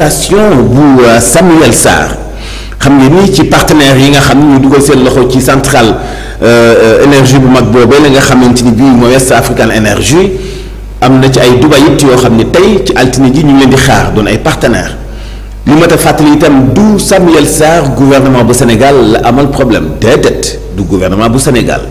station bu Samuel Sarr xam nga ni ci partenaires yi nga xam ne ñu dugal seen loxo ci centrale énergie bu mag boobee la nga xamante ni bii mooy West African Energy am na ci ay Dubai it yoo xam ne tey ci altine ji ñu ngi leen di xaar doon ay partenaires li ma ta fàttali itam du Samuel Sarr gouvernement bu Sénégal la amal problème déedéet du gouvernement bu Sénégal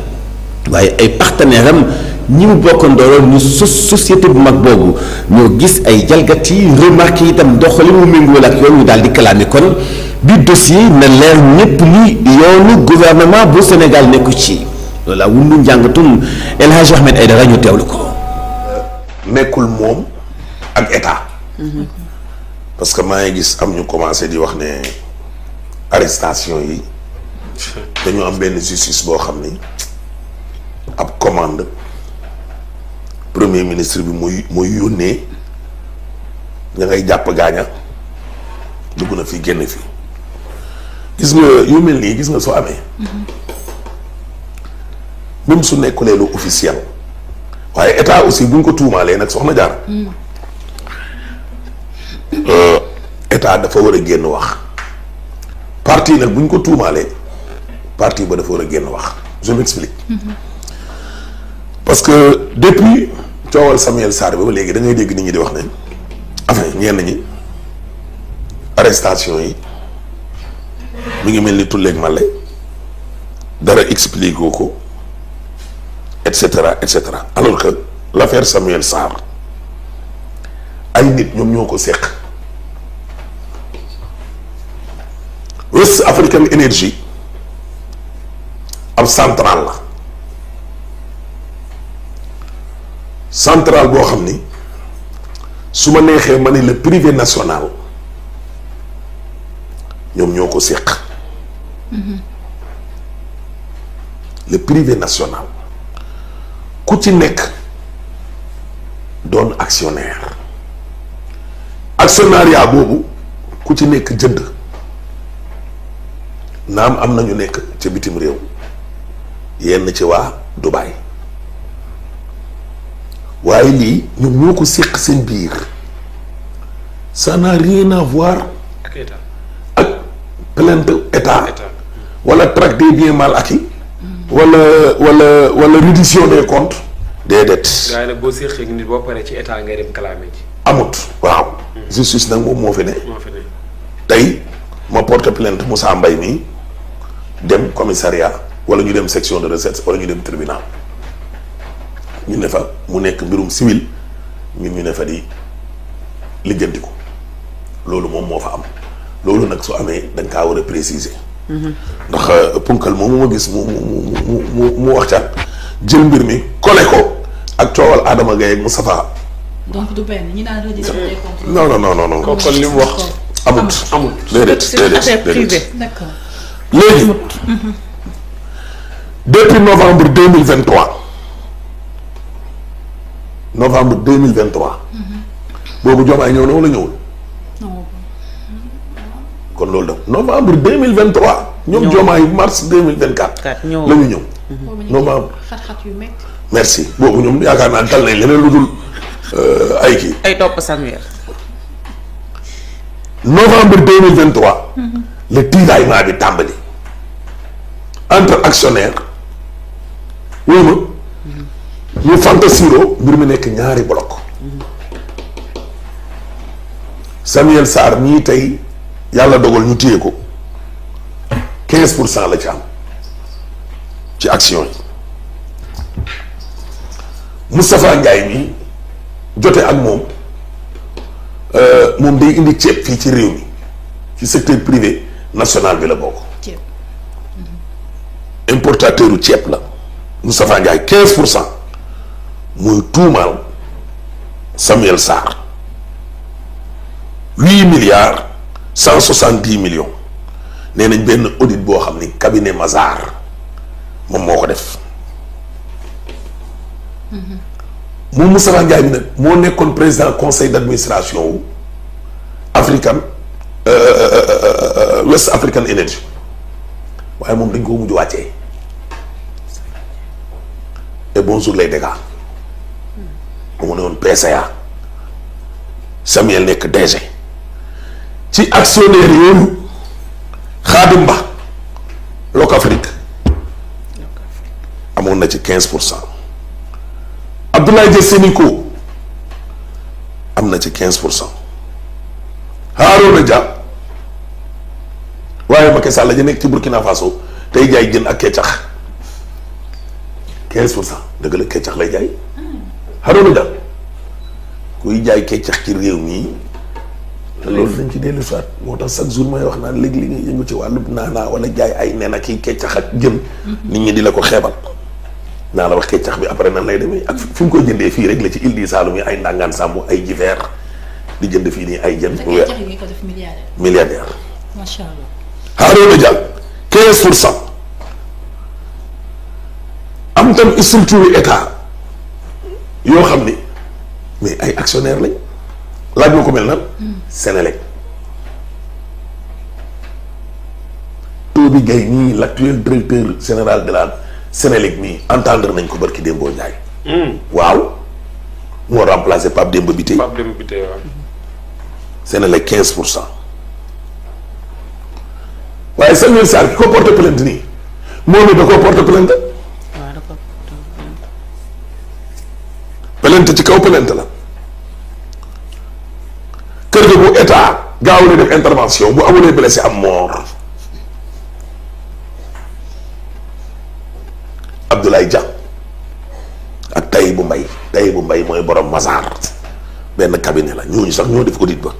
waaye ay partenaires am ñi mu bokkandooloon ñu société bu mag boobu ñoo gis ay jalgati remarqué itam doxali mu méngóol ak yoon ñu daal di kalaame kon bi dossier na leer ñépp li yoonu gouvernement bu Sénégal nekku ci loolu laa wundu njàngatum El Hadj Ahmed Aïdara ñu teewlu ko. nekkul moom ak état. parce que maa ngi gis am ñu commencé di wax ne arrestation yi dañu am benn justice boo xam ni ab commande premier ministre bi muy yónnee ña ngay jàpp gaaña dugg na fi génn fi gis nga yu mel nii gis nga soo amee même su nekkulee lu officiel waaye état aussi bu ñu ko tuumaalee nag soxna jaar état dafa war a génn wax parti nag bu ñu ko tuumaalee parti ba dafa war a génn wax je m'explique parce que depuis coowal Samuel Sarr ba léegi da ngay dégg nit ñi di wax ne enfin ñenn ñi arrestation yi mi ngi mel ni tulleeg male dara expliqué ko et cetera alors que l'affaire Samuel Sarr ay nit ñoom ñoo ko seq West African Energy ab centrale la centrale boo xam ni su ma neexee ma ne le privé national ñoom ñoo ko seq le privé national ku ci nekk doon actionnaire actionnariat boobu ku ci nekk jënd naam am nañu nekk ca bitim réew yenn ci waa Dubaï waaye lii ñoom ñoo ko séq seen biir ça n'a rien à voir ak état ak plainte état wala traque des biens mal acquis wala reddition des comptes déedéet. gars yi nag boo séqee nit boo paree ci état ngay dem kalaame ji. amut waaw. justice nag moom moo fi ne. tey ma porte plainte Moussa Mbaye nii dem commissariat wala ñu dem section de recherche wala ñu dem tribunal ñu ne fa mu nekk mbirum civil ñun ñu ne fa di lijjanti ko loolu moom moo fa am loolu nag su amee dañ kaa war a préciser. ndax punkal moomu ma gis mu wax ca jël mbir mi kole ko ak coowal Adama Gaye ak Moustapha. donc du benn ñi naan reddition des comptes. non. kon li mu wax. amut déedéet. d'accord. léegi depuis novembre 2023 boobu Diomaye ñëw na wala ñëwul. kon loolu da novembre 2023 ñoom Diomaye mars 2024 la ñu ñëw. novembre xat-xat yu métti. merci boobu ñoom yaakaar naa dal nañ leneen lu dul ay kii. ay topp Samuel. novembre 2023 le tiraillement bi tàmbali entre actionnaire wóoy ma ñu fantasiro mbir mi nekk ñaari bloc Samuel Sarr ñii tey yàlla dogal ñu téye ko 15% la ci am ci action yi Moustapha Ndiaye mi jote ak moom moom day indi ceeb fii ci réew mi ci secteur privé national bi la bokk. ceeb. importateur u ceeb la Moustapha Ndiaye 15% muy tuumaal Samuel Sarr 8,170 millions nee nañ benn audit boo xam ni cabinet Mazars moom moo ko def. moom Moustapha Ndiaye bi nag moo nekkoon président conseil d'administration wu African West African Energy waaye moom dañ ko mujj wàccee et bonjour les dégâts mu ne woon PCA Samuel nekk DG ci actionnaire yooyu Khadim Ba Locafrique amoon na ci 15%. Abdoulaye Dia Sénico am na ci 15%. Harouna Dia waaye Macky Sall ja nekk ci Burkina Faso tey jaay jën ak keccax 15%. dëgg la keccax lay jaay. Harouna Dia kuy jaay keccax ci réew mi. loolu dañ ci dellu soit moo tax chaque jour may wax naan léegi li nga yëngu ci wàllu naanaa wala jaay ay nen ak kii keccax ak jën. nit ñi di la ko xeebal. naa la wax keccax bi après nan lay demee ak fi mu koy jëndee fii rek la ci île du Saloum yi ay Ndangaan Samb ay Jiver di jënd fii nii ay jën. te keccax yi ko def milliardaire. milliardaire. macha allah. Harouna Dia 15%. am tam structure état yoo xam ni mais ay actionnaire lañ. laaj ma ko mel nan Sénélec Toby Gaye nii l'actuel directeur général de la Sénélec nii entendre nañ ko barki Dembo Ndiaye. waaw moo remplacé Pape Demba Bitèye. Pape Demba Bitèye waaw. Sénélec 15%. waaye Samuel Sarr ki ko porte plainte nii moom it da koo porte plainte. waaw da ko plainte ci kaw plainte la. kër ga bu état gaaw la def intervention bu amulee blessé am mort. Abdoulaye Dia ak Taïbu Mbaye mooy borom Mazar benn cabinet la ñooñu sax ñoo def audit ba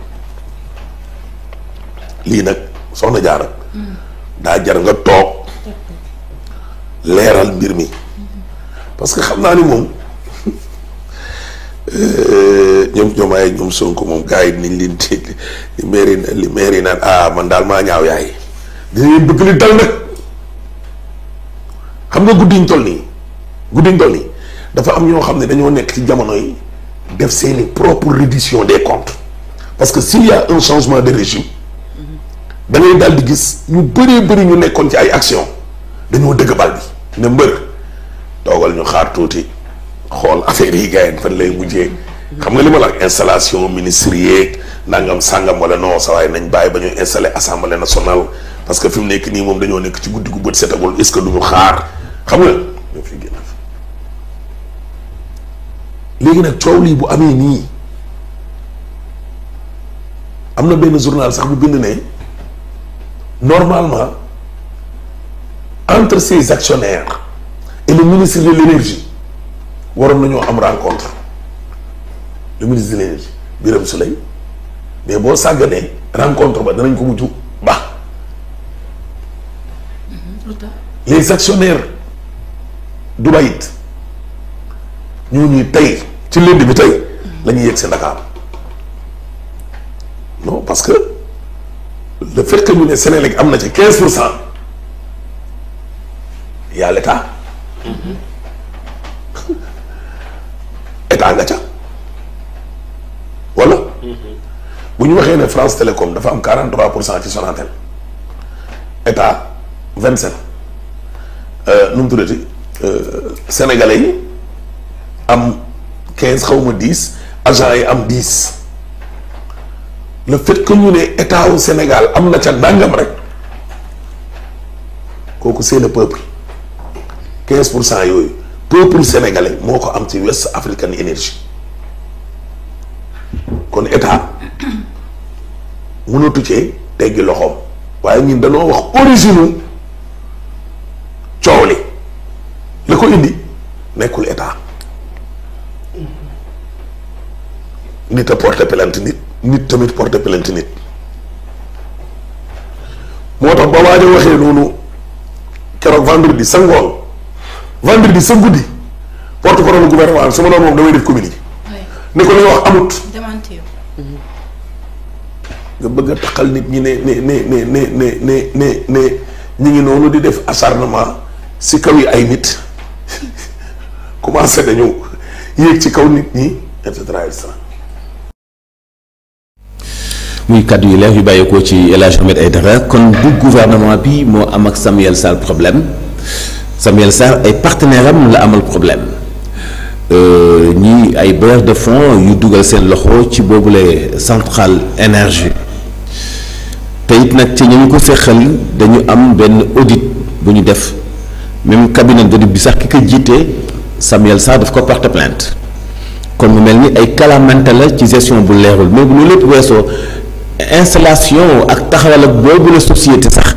lii nag soxna Jaara daa jar nga toog leeral mbir mi parce que xam naa ni moom ñoom Sonko moom gars yi niñ leen teg li maire naan man daal maa ñaaw yaay dinañ bëgg li dal nag xam nga guddiñ toll nii dafa am ñoo xam ne dañoo nekk ci jamono yi def seeni propre reddition des comptes parce que s'il y a un changement de régime da ngay daal di gis ñu bëri ñu nekkoon ci ay action dañoo dëgg bal bi ne mbër toogal ñu xaar tuuti xool affaire yi gars yi fan lay mujjee xam nga li ma la ak installation ministre yeeg nangam sangam wala non sa waaye nañ bàyyi ba ñu installé assemblée nationale parce que fi mu nekk nii moom dañoo nekk ci guddi gu bët setagul est-ce que duñu xaar xam nga ñoo fi génn léegi nag coow lii bu amee nii am na benn journal sax bu bind ne normalement entre ces actionnaires et le ministre de l'énergie waroon nañoo am rencontre le ministre de l'énergie Birame Souleye mais boo sàgganee rencontre ba danañ ko mujj baax les actionnaires Dubaï it ñooñu tey ci lundi bi tey la ñuy yegg seen Dakar non parce que le fait que ñu ne Sénélec am na ci 15% y a l'état état nga ca wala bu ñu waxee ne France Télécom dafa am 43% ci Sonatel état 27 nu mu tuddati sénégalais yi am 15 xaw ma 10 agents yi am 10 le fait que ñu ne état wu Sénégal am na ca ndàngam rek kooku c'est le peuple 15% yooyu peuple sénégalais moo ko am ci West African Energy kon état mënatu cee teggi loxoom waaye ñun dañoo wax origine coow li la ko indi nekkul état nit a porté plainte nit tamit porté plainte nit moo tax ba waaj a waxee noonu keroog vendredi sa ngoon vendredi sa guddi porte-parole gouvernement su ma doon moom damay def communiqué ne ko li nga wax amut nga bëgg a taxal nit ñi ne ñi ngi noonu di def acharnement si kaw yi ay nit commencé dañu yéeg ci kaw nit ñi et cetera et cetera. muy kàddu yu leer yu bàyyeekoo ci El Hadj Ahmed Aïdara kon bu gouvernement bi moo am ak Samuel Sarr problème Samuel Sarr ay partenaire am la amal problème ñii ay bailleurs de fonds yu dugal seen loxo ci boobule centrale énergie te it nag ci ñu ko seqal dañu am benn audit bu ñu def même cabinet d'audit bi sax ki ko jiite Samuel Sarr daf ko porter plainte kon mu mel ni ay calamante la ci gestion bu leerul mais bu loolu lépp weesoo installation ak taxawal ak boobu la société sax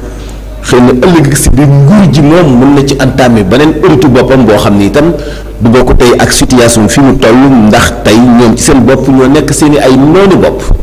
xëy na ëllëg si biir nguur ji moom mën na ci entamer beneen auditu boppam boo xam ni itam du bokk tey ak situation fi mu toll ndax tey ñoom ci seen bopp ñoo nekk seeni ay noonu bopp